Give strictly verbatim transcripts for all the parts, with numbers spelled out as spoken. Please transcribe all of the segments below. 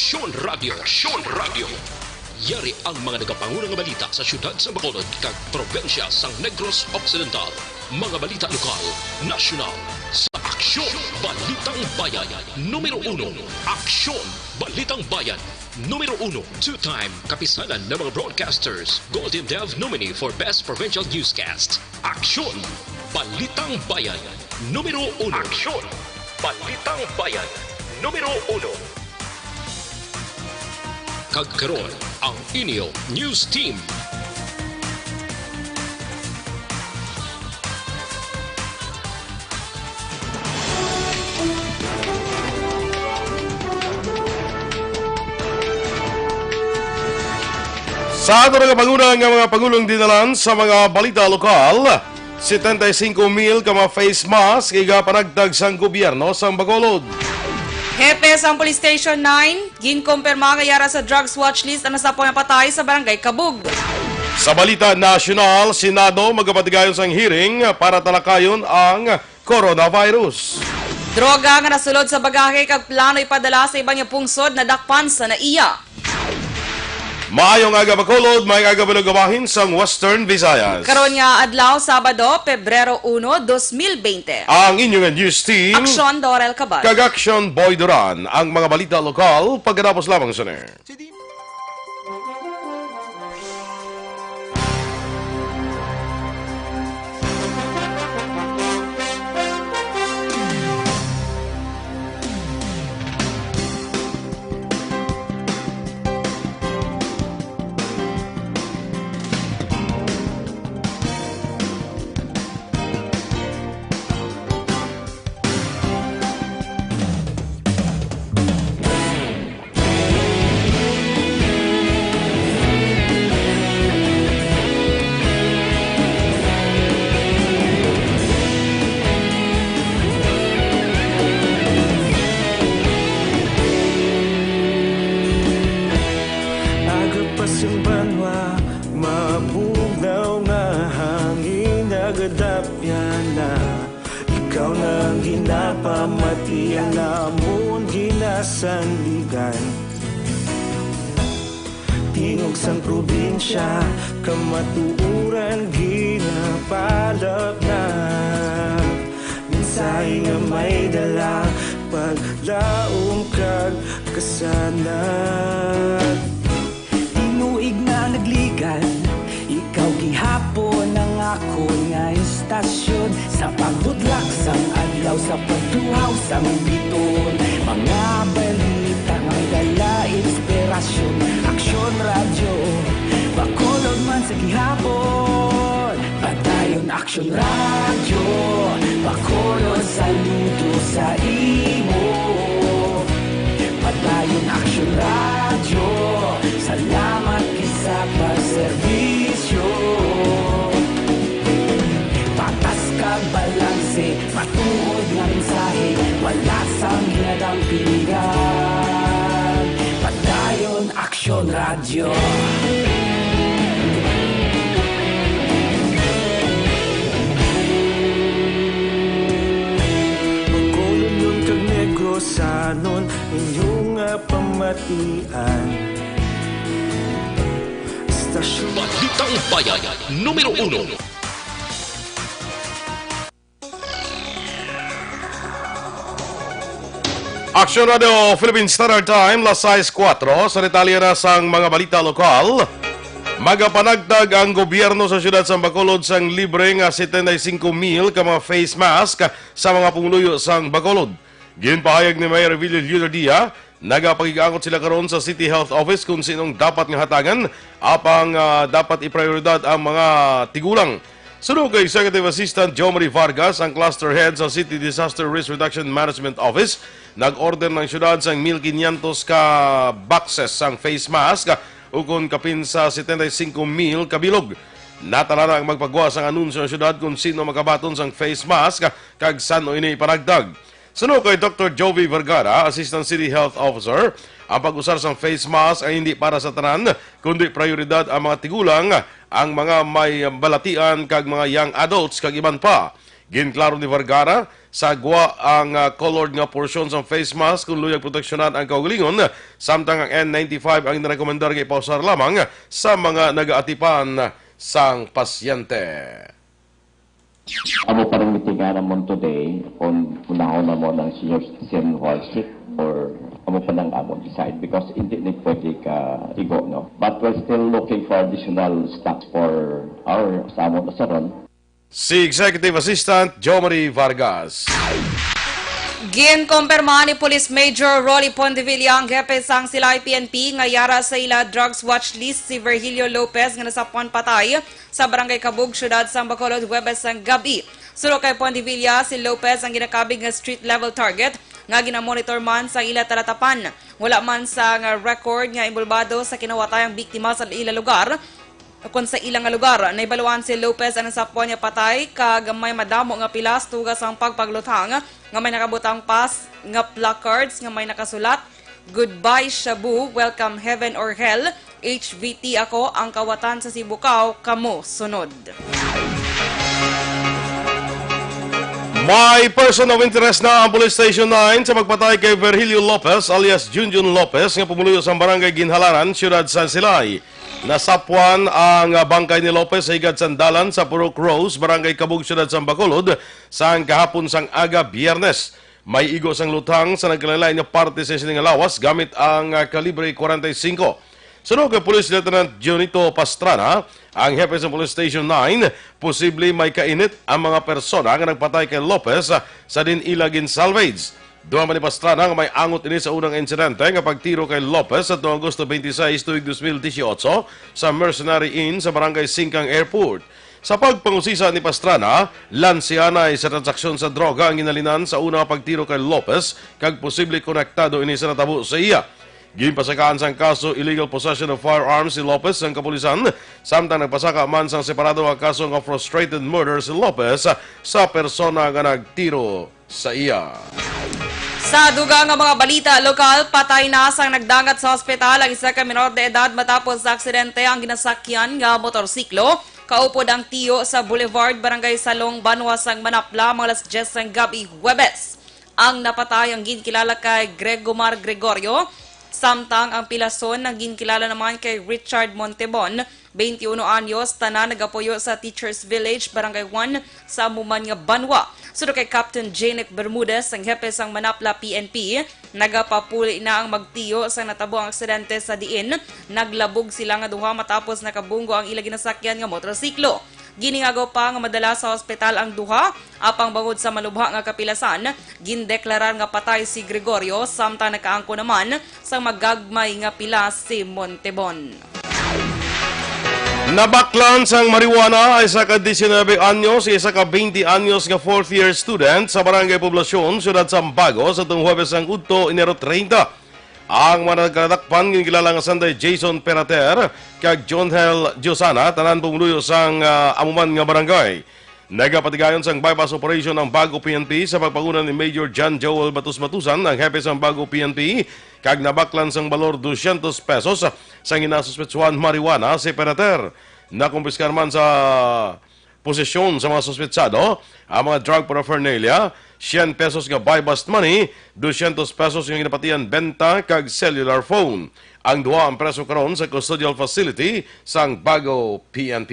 Aksyon Radio, Aksyon Radio. Yari ang mga nagapanguna nga balita sa siyudad sa Bacolod kag probinsya sang Negros Occidental. Mga balita lokal, nasyonal, sa Aksyon Balitang Bayan. Numero uno, Aksyon Balitang Bayan. Numero uno, two-time kapisanan ng mga broadcasters, Golden Dove nominee for Best Provincial Newscast. Aksyon Balitang Bayan. Numero uno. Aksyon Balitang Bayan. Numero uno. Kag karon, ang inyo news team. Sa ato nga panguna nga mga pangulong dinalan sa mga balita lokal, setenta y cinco mil ka mga face mask igapanagtag sang gobyerno sang Bacolod. Hepe sang Police Station nine, ginkumpirma nga yara sa drugs watch list ang nasapon nga patay sa Barangay Kabug. Sa balita nasyonal, Senado magapatigayon sang hearing para talakayon ang coronavirus. Droga nga nasulod sa bagahe kag plano ipadala sa iban nga pungsod nadakpan sa NAIA. Maayong aga, Bacolod, maayong aga, Balugabahin sang Western Visayas. Karon nga adlaw, Sabado, Pebrero uno, dos mil bente. Ang inyo nga news team, Aksyon Dorel Cabal. Kag Aksyon Boy Duran. Ang mga balita lokal, pagkatapos lamang sini. Aga pa sing banwa, mabugnaw nga hangin nagadapyan na. Ikaw na ang ginapamati, ang amon ginasandigan. Tingog sang probinsya, kamatuoran ginapalapnap. Mensahe nga may dala, paglaom kag kasanag. Tinuig na nagligad, ikaw gihapon ang akon nga istasyon. Sa pagbudlak sang adlaw, sa pagduhaw sang biton, mga balita nga dala inspirasyon. Aksyon Radyo, Bacolod man sa gihapon. Padayon Aksyon Radyo, Bacolod, saludo sa imo. Padayon Aksyon Radyo, salamat gid sa pagserbisyo. Patas kag balanse, matuod nga mensahe, wala sang ginadampingan. Padayon Aksyon Radyo. Bacolodnon kag Negrosanon, inyo nga pamatian. Estasyon Balitang Bayan, numero uno. Aksyon Radio Philippine Standard Time, las sais kuwatro. Sa detalye na sang mga balita lokal, magapanagtag ang gobyerno sa siyudad sang Bacolod sang libre nga setenta y cinco mil ka mga face mask sa mga pumuluyo sang Bacolod. Ginpahayag ni Mayor Revilio Leonardia, nagapakig-angot sila karon sa City Health Office kung sinong dapat nga hatagan, apang, ah, dapat iprioridad ang mga tigulang. Suno kay Executive Assistant Jomari Vargas, ang cluster head sa City Disaster Risk Reduction Management Office, nag-order ng siyudad sang mil quinientos ka boxes sang face mask, ukon kapin sa setenta y cinco mil ka bilog. Natala na ang magpagwa sang anunsyo ang siyudad kung sino makabaton sang face mask kag san-o ini ipanagtag. Suno kay Doktor Jovi Vergara, Assistant City Health Officer, ang pag-usar sang face mask ay hindi para sa tanan, kundi prioridad ang mga tigulang, ang mga may balatian kag mga young adults kag iban pa. Ginklaro ni Vergara sa gwa ang, ah, colored nga porsyon sang face mask kon luyag proteksyonan ang kaugalingon, samtang ang N ninety-five ang nirekomendar nga ipausar lamang sa mga nagaatipan sang pasyente. Amo pa rin mitingan namon today kung unahon namon ang senior citizen who are sick or amo pa nang amon decide because hindi ni pwede ka igo, no? But we're still looking for additional stocks for our sa amon asaron. Si Executive Assistant Jomari Vargas. Ginkumpirma ni Police Major Rolly Pondevilla, ang hepe sang Silay P N P, nga yara sa ila drugs watch list si Virgilio Lopez nga nasapwan patay sa Barangay Kabug, Syudad sang Bacolod, Huwebes sang gabi. Suno kay Pondevilla, si Lopez ang ginakabig nga street level target nga ginamonitor man sang ila talatapan. Wala man sang record nga inbolbado sa kinawatay ang biktima sa ila lugar. Kon sa ila nga lugar, nahibaluan si Lopez ang nasapwan nga patay kag may madamo nga pilas tuga sang pagpagluthang nga may nakabutang pas nga placards nga may nakasulat, "Goodbye Shabu, welcome Heaven or Hell, H V T ako, ang kawatan sa Sibukaw, kamo sunod." May person of interest na ang Police Station nine sa pagpatay kay Virgilio Lopez alias Junjun Lopez nga pumuluyo sa Barangay Ginhalaran, Siyudad sang Silay. Nasapwan ang bangkay ni Lopez sa higad sang dalan sa Purok Rose, Barangay Kabug, Siyudad sang Bacolod, sang kahapon sang aga Biyernes. May igo sang luthang sa nagkalain-lain nga parte sa sini nga lawas gamit ang, ah, kalibre forty-five. Suno kay Police Lieutenant Junito Pastrana, ang hepe sa Police Station nine, posible may kainit ang mga persona nga nagpatay kay Lopez, ah, sa diin ila gin-salvage. Dugang pa ni Pastrana nga may angot ini sa unang insidente nga pagtiro kay Lopez sa Agosto twenty-six, tuig dos mil dieciocho, sa Mercenary Inn sa Barangay Singkang Airport. Sa pagpangusisa ni Pastrana, lansianay sa transaksyon sa droga ang ginhalinan sa una nga pagtiro kay Lopez, kag posible konektado ini sa natabo sa iya. Ginpasakaan sang kaso illegal possession of firearms si Lopez sang kapulisan, samtang nagpasaka man sang separado nga kaso nga frustrated murder si Lopez sa persona nga nagtiro sa iya. Sa dugang nga mga balita lokal, patay na sang nagdangat sa ospital ang isa ka menor de edad matapos sa aksidente ang ginasakyan nga motorsiklo. Kaupod ang tiyo sa Boulevard, Barangay Salong, banwa sang Manapla, mga alas diyes sang gabi, Huwebes. Ang napatay ang ginkilala kay Gregomar Gregorio, samtang ang pilason ang ginkilala naman kay Richard Montebon, twenty-uno anyos, tanan nagapuyo sa Teachers Village, Barangay one, sa amo man nga banwa. Suno kay Captain Janet Bermudez, ang hepe sang Manapla P N P, nagapapuli na ang magtiyo sang natabo ang aksidente sa diin naglabog sila nga duha matapos nakabunggo ang ila ginasakyan nga motorsiklo. Giningagaw pa nga madala sa ospital ang duha, apang bangod sa malubha nga kapilasan, gindeklarar nga patay si Gregorio, samtang nakaangkon naman sang magagmay nga pilas si Montebon. Nabaklan sang marijuana ang isa ka diecinuebe anyos, isa ka twenty anyos nga fourth year student sa Barangay Poblacion, Siyudad sang Bago, sa tung Huwebes sang udto, Enero treinta. Ang mga nagkalatakpan ginkilala nga sanday Jason Perater kag John Hel Diosana, tanan pumuluyo sang, ah, amo man nga barangay. Nagapatigayon sang buy-bust operation ang Bago P N P sa pagpanguna ni Major John Joel Batus Batusan, ang hepe sang Bago P N P, kag nabaklan sang balor dosyentos pesos sang ginasuspetsuhan marijuana si Perater. Nakumpiskar man sa posesyon sa mga suspetsado ang mga drug paraphernalia, syen pesos nga buy-bust money, dosyentos pesos nga ginapatian benta, kag cellular phone. Ang duha ang preso karon sa custodial facility sang Bago P N P.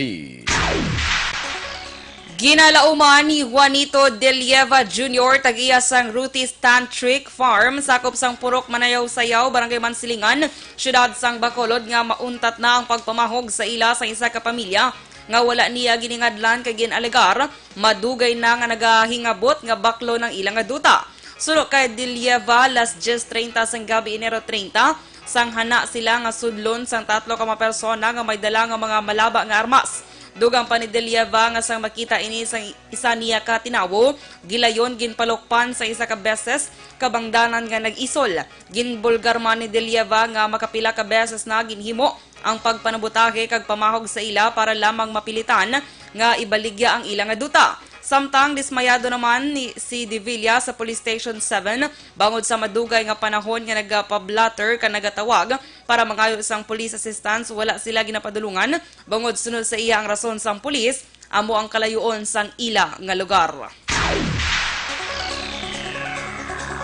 Ginalauman ni Juanito Delieva Junior, tag-iya sang Ruthie's Tantric Farm, sakop sang Purok Manayaw-Sayaw, Barangay Mansilingan, Siyudad sang Bacolod, nga mauntat na ang pagpamahog sa ila sa isa ka pamilya nga wala niya giningadlan kay gin-alegar madugay na nga nagahingabot nga baklon ang ila nga duta. Suno kay Delieva, alas diyes treinta sang gabi, Enero treinta, sang hana sila nga sudlon sang tatlo ka mga persona nga may dala nga mga malaba nga armas. Dugang pa ni Delieva nga sang makita ini sang isa niya ka tinawo, gilayon ginpalukpan sa isa ka beses kabangdanan nga nag-isol. Ginbulgar man ni Delieva nga makapila ka beses na ginhimo ang pagpanabutahe kag pamahog sa ila para lamang mapilitan nga ibaligya ang ila nga duta. Samtang dismayado naman ni, si Devilla sa Police Station seven bangod sa madugay nga panahon nga nagapablotter ka nagatawag para mangayo sang police assistance, wala sila ginapadulungan bangod sunod sa iya ang rason sang pulis amo ang kalayoon sang ila nga lugar.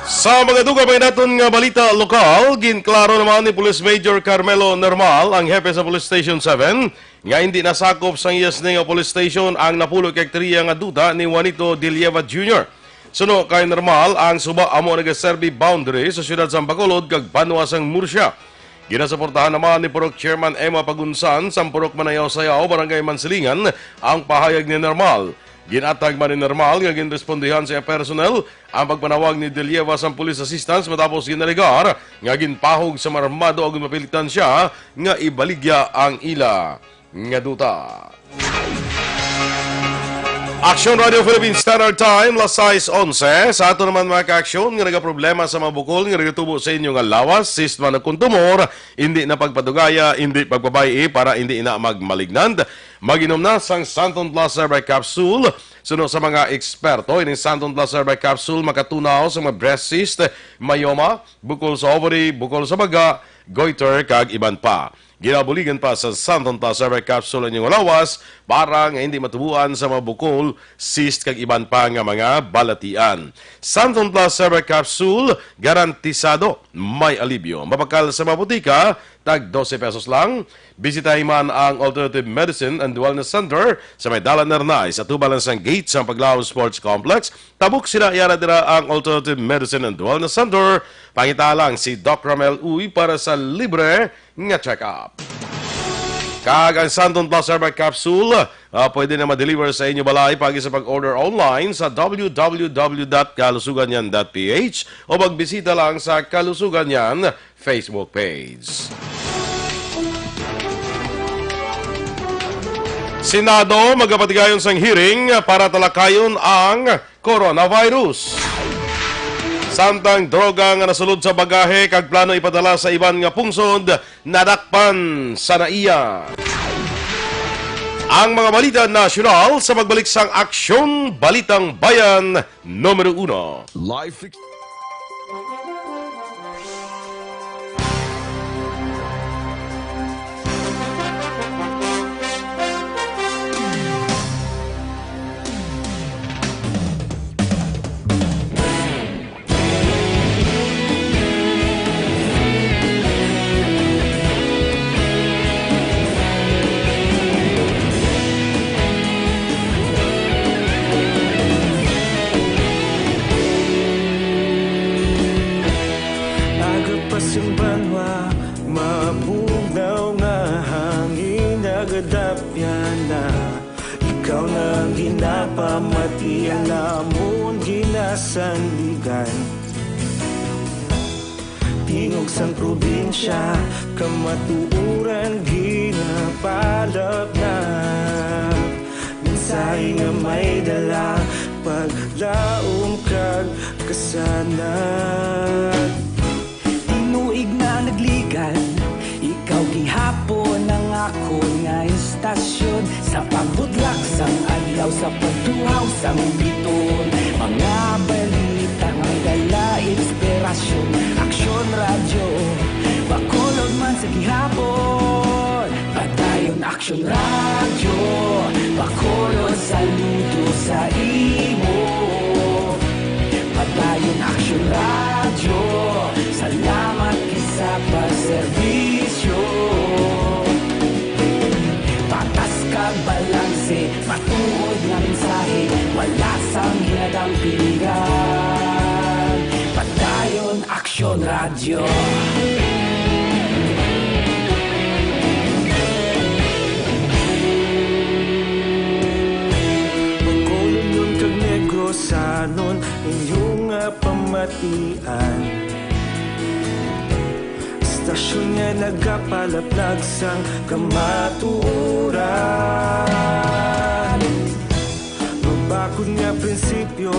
Sa mga dugang pa naton nga balita lokal, ginklaro naman ni Police Major Carmelo Normal, ang hepe sa Police Station seven, nga hindi nasakop sang iya sini nga police station ang napulo ka hektarya nga duta ni Juanito Dilieva Junior. Suno kay Normal, ang suba amo nagaserbi boundary sa siyudad sang Bacolod kag banwa sang Murcia. Ginasuportahan naman ni Purok Chairman Emma Pagunsan sang Purok Manayaw-Sayaw, Barangay Mansilingan, ang pahayag ni Normal. Ginatag man ni Normal nga ginrespondihan sa iya personnel ang pagpanawag ni Delieva sang police assistance matapos ginalegar nga ginpahog sa mga armado agud mapilitan siya nga ibaligya ang ila nga duta. Aksyon Radio Philippine Standard Time, las sais onse. Sa ato naman, mga ka-aksyon, nga nagaproblema sa mga bukol nga nagatubo sa inyo nga lawas, cyst man o kon tumor, hindi na pagpadugaya, hindi pagpabay-i para hindi na magmalignant. Mag-inom na sang Santon Plus Herbal Capsule. Suno sa mga eksperto, ining Santon Plus Herbal Capsule makatunaw sa mga breast cyst, myoma, bukol sa ovary, bukol sa baga, goiter, kag iban pa. Ginabuligan pa sa Santon Plus Herbal Capsule ang inyong lawas para nga hindi matubuan sa mga bukol, cyst, kag iban pa nga mga balatian. Santon Plus Herbal Capsule, garantisado may alibyo. Mabakal sa mga butika, tag dose pesos lang. Bisitahi man ang Alternative Medicine and Wellness Center sa may Dalan Nernay, sa atubang lang sang gate sang Paglao Sports Complex. Tabok sila, yara dira ang Alternative Medicine and Wellness Center. Pangita lang si Doc Ramel Uy para sa libre nga check-up. Kag ang Santon Plus Herbal Capsule, ah, pwede na ma-deliver sa inyo balay pagi sa pag-order online sa w w w dot kalusuganyan dot p h o magbisita lang sa Kalusuganyan Facebook page. Senado magapatigayon sang hearing para talakayon ang coronavirus. Samtang droga nga nasulod sa bagahe kag plano ipadala sa iban nga pungsod, nadakpan sa NAIA. Ang mga balita nasyonal sa pagbalik sang Aksyon Balitang Bayan numero uno. Life. Aga pa sing banwa, mabugnaw nga hangin, nagadapyan na. Ikaw na ang ginapamati, ang lamon ginasandigan. Tingog sang probinsya, kamatuoran ginapalapnap. Mensahe nga may dala, paglaom kag kasanag. Tinuig na nagligad, ikaw gihapon ang akon nga istasyon. Sa pagbutlak sang adlaw, sa pagtuhaw sang biton, mga balita nga dala inspirasyon. Aksyon Radyo, Bacolod man sa gihapon. Padayon Aksyon Radyo, Bacolod, saludo sa imo. Padayon Aksyon Radyo, salamat kisa pagserbisyo. Patas kag balanse, matuod nga mensahe, wala sang ginadampingan. Padayon Aksyon Radyo. Bacolodnon kag Negrosanon, inyo nga pamatian. Istasyon nga nagapalaplag sang kamatuoran. Mabakod nga prinsipyo,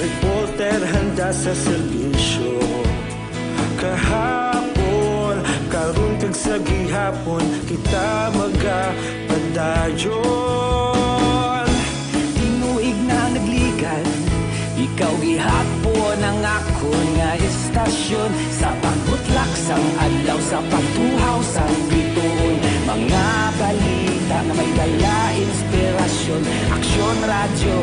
reporter handa sa serbisyo. Kahapon, karon kag sa gihapon, kita magapadayon. Tinuig na nagligad, ikaw gihapon ang akon nga istasyon. Sa pagbutlak sang adlaw, sa pagtuhaw sang bituon, mga balita nga may dala inspirasyon. Aksyon Radyo,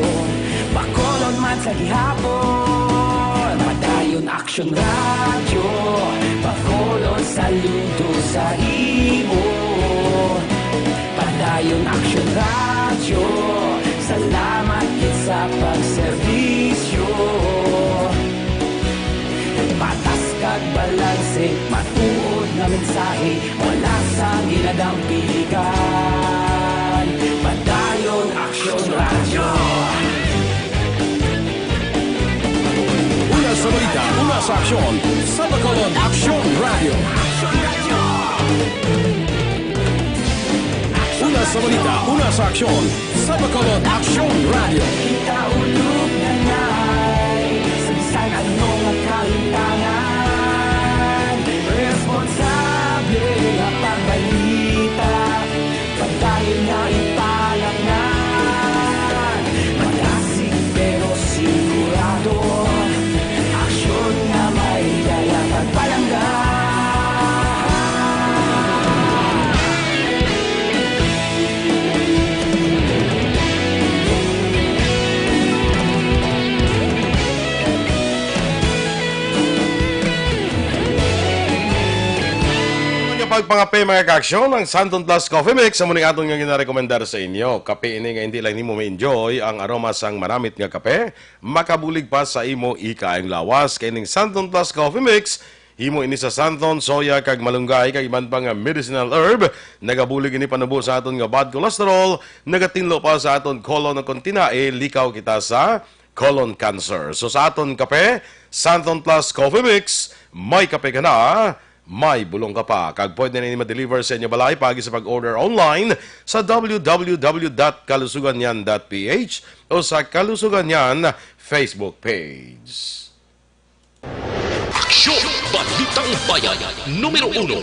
Bacolod man sa gihapon. Aksyon Radyo, Bacolod, saludo sa imo. Padayon Aksyon Radyo, salamat gid sa pagserbisyo. Patas kag balanse, matuod nga mensahe, wala sang ginadampiligan. Padayon Aksyon Radyo. Una sa balita, una sa aksyon, sa Bacolod Aksyon Radyo. Una sa balita, una sa aksyon, sa Bacolod Aksyon Radyo. Kita ulog na ngay, sa bisan ano nga kalintangan, responsable nga pagbalita. Padayon nga ipalangnan, malasig pero sigurado, aksyon nga may dala kag palangga. Nga pagpangape, mga kaaksyon, ang Santon Plus Coffee Mix amo ning aton nga ginarekomendar sa inyo. Kape ini nga hindi lang nimo ma-enjoy ang aroma sang manamit nga kape, makabulig pa sa imo ikaayong lawas. Kay ning Santon Plus Coffee Mix, himo ini sa santon, soya, kag malunggay, kag iban pa nga medicinal herb. Nagabulig ini panubo sa aton nga bad cholesterol, nagatinlo pa sa aton colon, ug kon tinae, likaw kita sa colon cancer. So, sa aton kape, Santon Plus Coffee Mix, may kape ka na, may bulong ka pa. Kag pwede na ini ma-deliver sa inyo balay paagi sa pag-order online sa w w w dot kalusuganyan dot p h o sa Kalusuganyan Facebook page. Aksyon! Balitang Bayan, numero uno.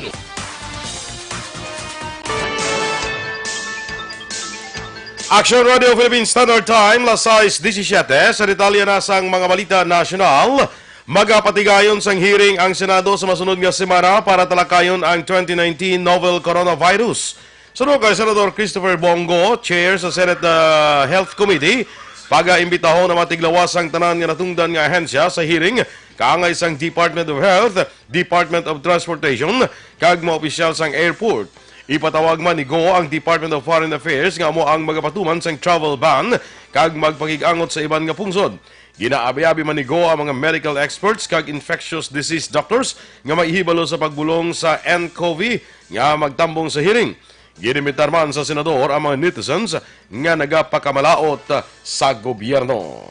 Aksyon Radio Philippine Standard Time, las sais disisiete. Sa detalye na sang mga balita nasyonal, magapatigayon sang hearing ang Senado sa masunod nga semana para talakayon ang twenty nineteen novel coronavirus. Suno kay Senador Christopher Bong Go, chair sa Senate, ah, Health Committee, pagaimbitahon ang mga tiglawas sang tanan nga natungdan nga ahensya sa hearing kaangay sang Department of Health, Department of Transportation, kag mga opisyal sang airport. Ipatawag man ni Go ang Department of Foreign Affairs nga amo ang magapatuman sang travel ban kag magpakig-angot sa iban nga pungsod. Ginaabi-abi man ni Go ang mga medical experts kag infectious disease doctors nga may hibalo sa pagbulong sa N C O V nga magtambong sa hearing. Ginimbitar man sa senador ang mga netizens nga nagapakamalaot sa gobyerno.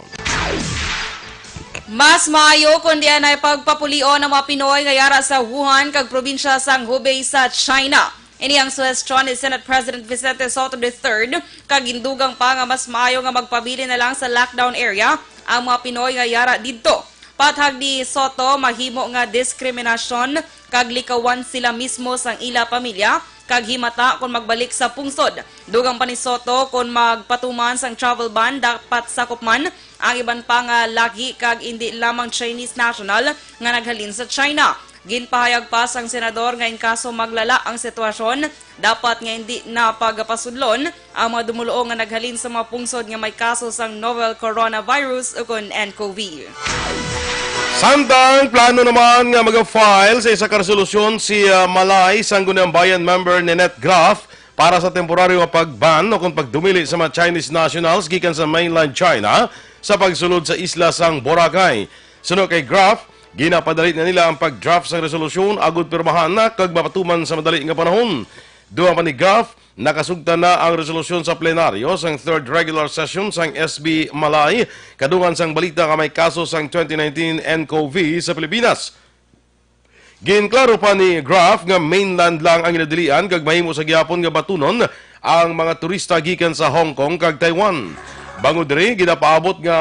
Mas maayo kon diin ay pagpapulion ang mga Pinoy nga yara sa Wuhan kag probinsya sang Hubei sa China. Ini ang suhestyon ni Senate President Vicente Sotto the third, kag gindugang pa nga mas maayo nga magpabilin na lang sa lockdown area ang mga Pinoy nga yara didto. Pathag ni Sotto, mahimo nga diskriminasyon kag likawan sila mismo sang ila pamilya kag himata kon magbalik sa pungsod. Dugang pa ni Sotto, kon magpatuman sang travel ban, dapat sakop man ang iban pa nga lahi kag indi lamang Chinese national nga naghalin sa China. Ginpahayag pa sang senador nga in kaso maglala ang sitwasyon, dapat nga indi na pagapasudlon ang mga dumoluo nga naghalin sa mga pungsod nga may kaso sang novel coronavirus ukon N C O V. Samtang plano naman nga mag-file sa isa ka resolusyon si, ah, Malay Sangguniang Bayan member Ninette Graff para sa temporaryo nga pag-ban o kung pagdumili sa mga Chinese nationals gikan sa mainland China sa pagsulod sa isla sang Boracay. Suno kay Graff, ginapadali na nila ang pag-draft sang resolusyon agud pirmahan na kag mapatuman sa madali nga panahon. Dugang pa ni Graff, nakasugtan na ang resolusyon sa plenaryo sang third regular session sang S B Malay, kadungan sang balita nga may kaso sang twenty nineteen N C O V sa Pilipinas. Ginklaro pa ni Graff nga mainland lang ang ginadilian kag mahimo sa gihapon nga batunon ang mga turista gikan sa Hong Kong kag Taiwan. Bangod diri, ginapaabot nga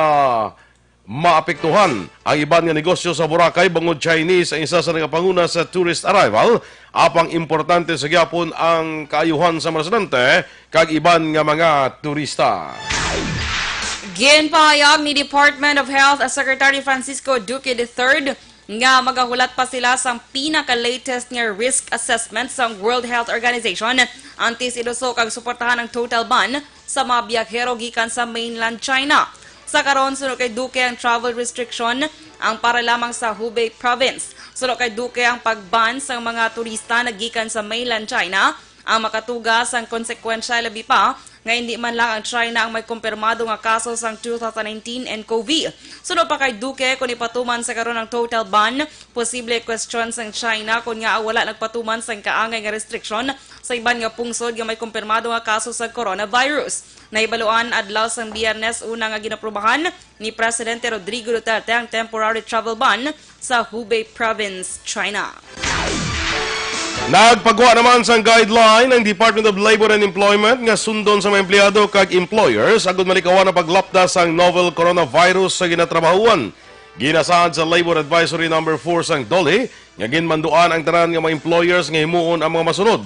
maapektuhan ang iban nga negosyo sa Boracay bangod Chinese ang isa sa nagapanguna sa tourist arrival, apang importante sa gihapon ang kaayuhan sa mga residente kag iban nga mga turista. Ginpahayag ni Department of Health Secretary Francisco Duque the third nga magahulat pa sila sang pinaka-latest nga risk assessment sang World Health Organization antes iluso kag suportahan ang total ban sa mga biyahero gikan sa mainland China. Sa karon, suno kay Duque ang travel restriction ang para lamang sa Hubei province. Suno kay Duque ang pag-ban sa mga turista nagikan sa mainland China ang makatuga sang konsekwensya, labi pa nga hindi man lang ang China ang may kumpirmado nga kaso sang two thousand nineteen N C O V. Suno pa kay Duque, kung ipatuman sa karon ang total ban, posible question sang China kung nga wala nagpatuman sang kaangay nga restriksyon sa iban nga pungsod nga may kumpirmado nga kaso sa coronavirus. Nahibaluan adlaw sang Biyernes una nga ginaprubahan ni Presidente Rodrigo Duterte ang temporary travel ban sa Hubei Province, China. Nagpagwa naman sang guideline ang Department of Labor and Employment nga sundon sa mga empleyado kag employers agud malikawan ang paglapta sang novel coronavirus sa ginatrabahuan. Ginasaad sa Labor Advisory Number four sang DOLE nga ginmanduan ang tanan nga mga employers nga himuon ang mga masunod.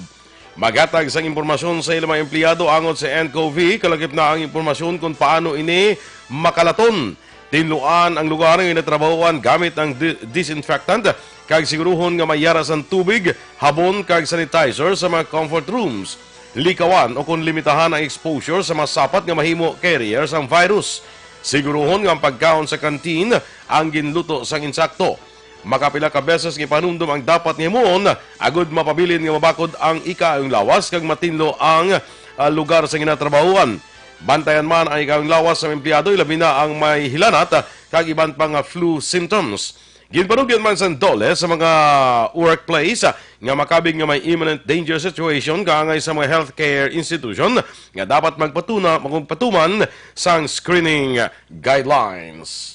Maghatag sang impormasyon sa ilang mga empleyado angot sa N C O V, kalakip na ang impormasyon kung paano ini makalaton. Tinluan ang lugar nga ginatrabahoan gamit ang di- disinfectant kag siguruhon nga may yara sang tubig, habon kag sanitizer sa mga comfort rooms. Likawan o kon limitahan ang exposure sa mga sapat nga mahimo carrier sang virus. Siguruhon nga ang pagkaon sa canteen ang ginluto sang insakto. Makapila ka beses nga ipanumdom ang dapat nga himuon agud mapabilin nga mabakod ang ikaayong lawas kag matinlo ang ah, lugar sa ginatrabahuan. Bantayan man ang ikaayong lawas sa mga empleyado, ilabi na ang may hilanat ah, kag iban pa nga flu symptoms. Ginpanugyan man sang DOLE sa mga workplace ah, nga makabig nga may imminent danger situation kaangay sa mga healthcare institution nga dapat magpatuna magpatuman sang screening guidelines.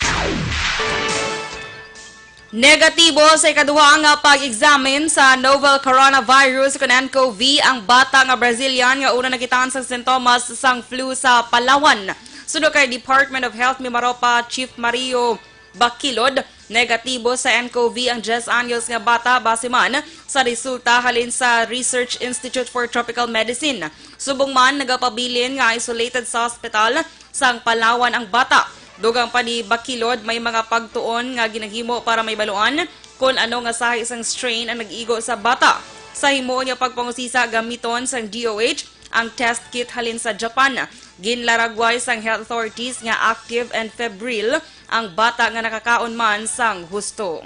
Negatibo sa ikaduha nga pag-examine sa novel coronavirus kon N C O V ang bata nga Brazilian nga una nakitaan sang sintomas sang flu sa Palawan. Suno kay Department of Health Mimaropa Chief Mario Bakilod, negatibo sa N C O V ang diyes anyos nga bata base man sa resulta halin sa Research Institute for Tropical Medicine. Subong man, nagapabilin nga isolated sa hospital sang Palawan ang bata. Dugang pa ni Bakilod, may mga pagtuon nga ginahimo para mahibaluan kon ano nga sahi sang strain ang nag-igo sa bata. Sa himuon nga pagpangusisa, gamiton sang D O H ang test kit halin sa Japan. Ginlaragway sang health authorities nga active and febrile ang bata nga nakakaon man sang husto.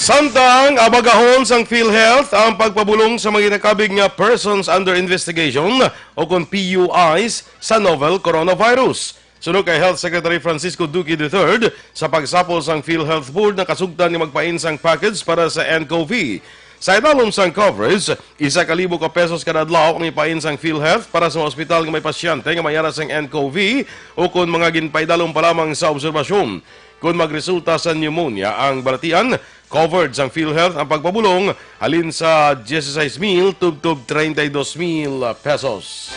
Samtang abagahon sang PhilHealth ang pagpabulong sa mga ginakabig nga persons under investigation o kon P U Is sa novel coronavirus. Suno kay Health Secretary Francisco Duque the third, sa pagsapol sang PhilHealth Board, nakasugtan nga magpain sang package para sa N C O V. Sa idalom sang coverage, isa ka libo ka pesos kada adlaw ang ipain sang PhilHealth para sa mga ospital nga may pasyente nga may yara sang N C O V o kon mga ginpaidalom pa lamang sa obserbasyon. Kon magresulta sa pneumonia ang balatian, covered sang PhilHealth ang pagpabulong halin sa dieciséis mil tubtob treinta y dos mil pesos.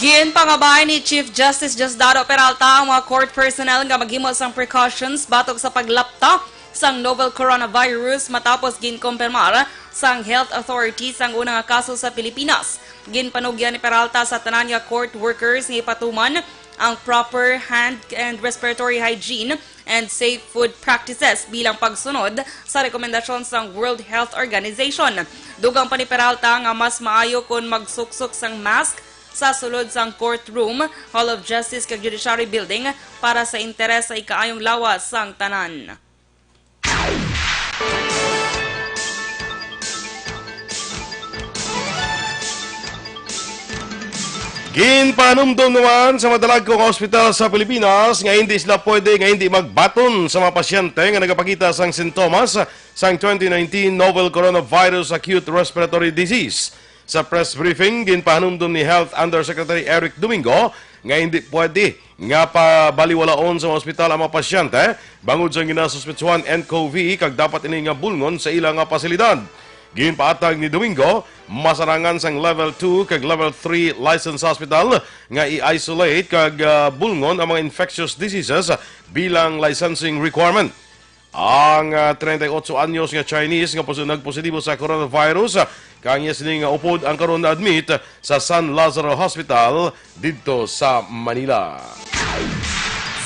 Ginpangabay ni Chief Justice Diosdado Peralta ang mga court personnel nga maghimo sang precautions batok sa paglapta sang novel coronavirus matapos ginkompirmar sang health authorities ang una nga kaso sa Pilipinas. Ginpanugyan ni Peralta sa tanan nga court workers nga ipatuman ang proper hand and respiratory hygiene and safe food practices bilang pagsunod sa rekomendasyon sang World Health Organization. Dugang pa ni Peralta nga mas maayo kon magsuksok sang mask sa sulod sang courtroom, Hall of Justice kag Judiciary Building para sa interes sa ikaayong lawas sang tanan. Ginpanumdom naman sa madalagko nga ospital sa Pilipinas nga hindi sila pwede nga hindi magbaton sa mga pasyente nga nagapakita sang sintomas sang twenty nineteen novel coronavirus acute respiratory disease. Sa press briefing, ginpahanumdom ni Health Undersecretary Eric Domingo nga hindi pwede nga pabaliwalaon sa mga ospital ang mga pasyente bangod sa ginasuspetsuhan N C O V kag dapat ini nga bulngon sa ila nga pasilidad. Ginpaatag ni Domingo, masarangan sang level two kag level three license hospital nga i-isolate kag ah, bulngon ang mga infectious diseases bilang licensing requirement. Ang ah, treinta y ocho anyos nga Chinese nga posi- nagpositibo sa coronavirus, ah, kang iya sini nga upod ang karon na-admit sa San Lazaro Hospital didto sa Manila.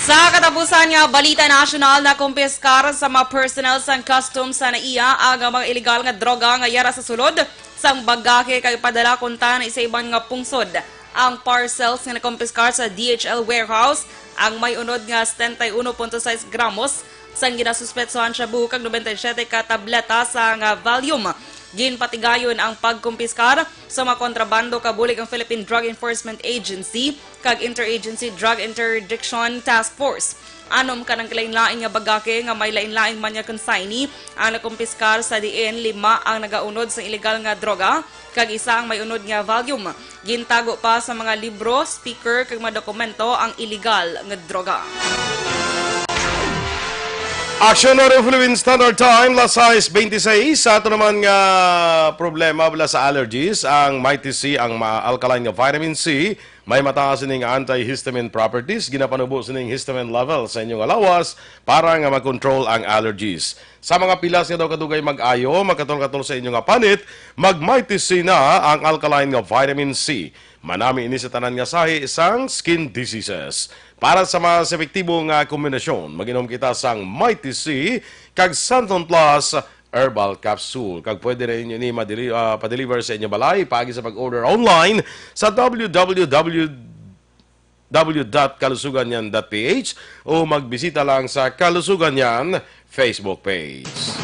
Sa katapusan nga balita nasyonal, nakumpiskar sa mga personnel sang customs sa NAIA ang mga iligal nga droga nga yara sa sulod sang bagahe kag padala kuntani sa iban nga pungsod. ang parcels nga nakumpiskar sa D H L warehouse ang may unod nga setenta y uno punto sais gramos sang ginasuspetsohan shabu kag noventa y siyete ka tableta sang Valium. Ginpatigayon ang pagkumpiskar sa mga kontrabando kabulig ang Philippine Drug Enforcement Agency kag Interagency Drug Interdiction Task Force. Anom ka nagkalainlain nga bagake nga may lainlain man nga consignee ang nakumpiskar, sa diin lima ang nagaunod sang iligal nga droga kag isa ang may unod nga Valium. Gintago pa sa mga libro, speaker kag mga dokumento ang iligal nga droga. Aksyon na Philippine Standard Time, las sais beintiseis. Sa ato naman nga problema bala sa allergies, ang Mighty C, ang ma-, alkaline nga vitamin C, may mataas sining antihistamine properties, ginapanubo sining histamine level sa inyo nga lawas para nga makontrol ang allergies. Sa mga pilas nga daw kadugay mag-ayo, makatol-katol sa inyo nga panit, mag-Mighty C na, ang alkaline nga vitamin C. Manami ini sa tanan nga sahi sang skin diseases. Para sa mas epektibo nga kombinasyon, mag-inom kita sang Mighty C kag Santon Plus Herbal Capsule. Kag pwede na ninyo ini madeli-, ah, pa-deliver sa inyo balay paagi sa pag-order online sa W W W dot kalusuganyan dot P H o magbisita lang sa Kalusuganyan Facebook page.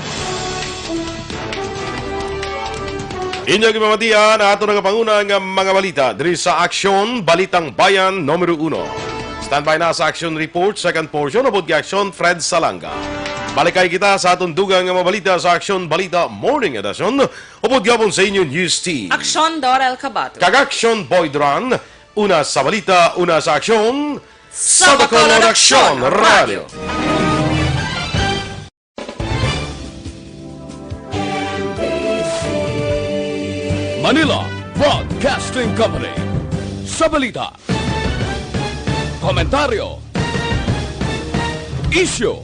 Inyo gipamatian ato nga panguna nga mga balita diri sa Aksyon Balitang Bayan numero uno. Standby na sa Action Report, second portion, upod kay Aksyon Fred Salanga. Balikay kita sa aton dugang nga mga balita sa Aksyon Balita Morning Edition, upod gihapon sa inyo News Team. Aksyon Dorel Cabato. Kag Aksyon Boy Duran, una sa balita, una sa aksyon, sa Bacolod Aksyon Radio. Manila Broadcasting Company. Sa balita, komentaryo, isyu,